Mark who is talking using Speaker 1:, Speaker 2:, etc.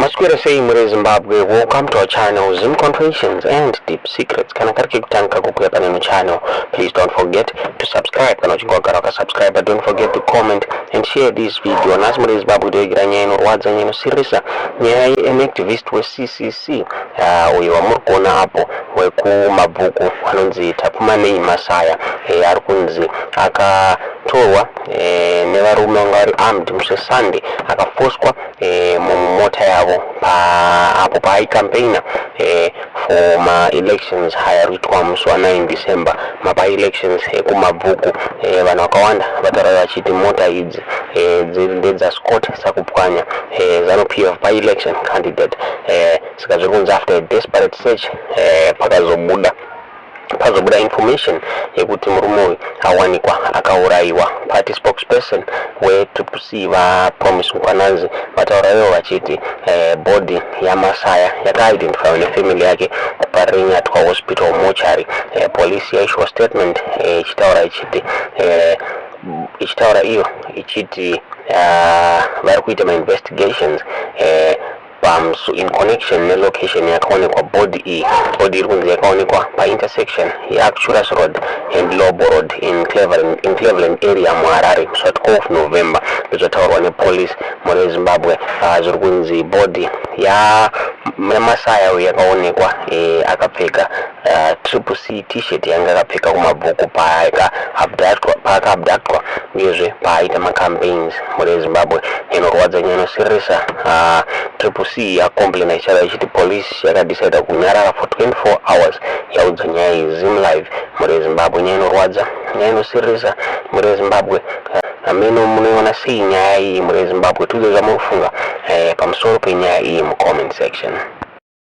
Speaker 1: Maswera sei muri Zimbabwe? Welcome to our channel, Zim Confessions and Deep Secrets. Kana kari kekutanga kukuya paneno channel, please don't forget to subscribe. Kana uchinge wagara wakasubscribe, but don't forget to comment and share this video. Nhasi muri Zimbabwe toigira nyaya inorwadza, nyaya inosirisa, nyaya yean activist weCCC, uyo wamuri kuona apo wekuMabvuku anonzi Tapfumanei Masaya, ari kunzi akatorwa nevarume vanga vari armed musi weSunday, akafoswa mumota yavo apo paaicampaigna for maelections aya ari kuitwa musi wa9 December, maby-elections ekuMabvuku. Vanhu vakawanda vataura vachiti mota idzi ndedzaScott Sakupwanya, ZANU PF by-election candidate. Saka zviri kunzi after a desperate search, pazobuda information yekuti murume uyu awanikwa akaurayiwa. Party spokesperson weTriple C, vaPromise Mkwananzi, vataura ivo vachiti body yaMasaya yakaidentifywa nefamily yake kuParirenyatwa Hospital mortuary. Police yaissuwa statement ichitaura ichiti ichitaura iyo ichiti vari kuita mainvestigations in connection nelocation yakaonekwa body iyi. Body iri kunzi yakaonekwa paintersection yeArcturus Road and Lobo Road in Cleveland area muHarare musi wa12 November, ndozvataurwa nepolice muri Zimbabwe. Zviri kunzi body yaMasaya uyu yakaonekwa akapfeka Triple C T-shirt yanga akapfeka kuMabvuku paakaabductwa, uyezve paaita macampaigns muri Zimbabwe. Inorwadza nyaya inosiririsa. Triple C yacomplaina ichara ichiti police yakadecida kunyarara for 24 hours yaudza nyaya iyi Zim Live muri Zimbabwe. Nyaya inorwadza, nyaya inosiririsa muri Zimbabwe. Ameno munoiona sei nyaya iyi muri Zimbabwe? Tiudze zvamunofunga pamusoro penyaya iyi mucomment section.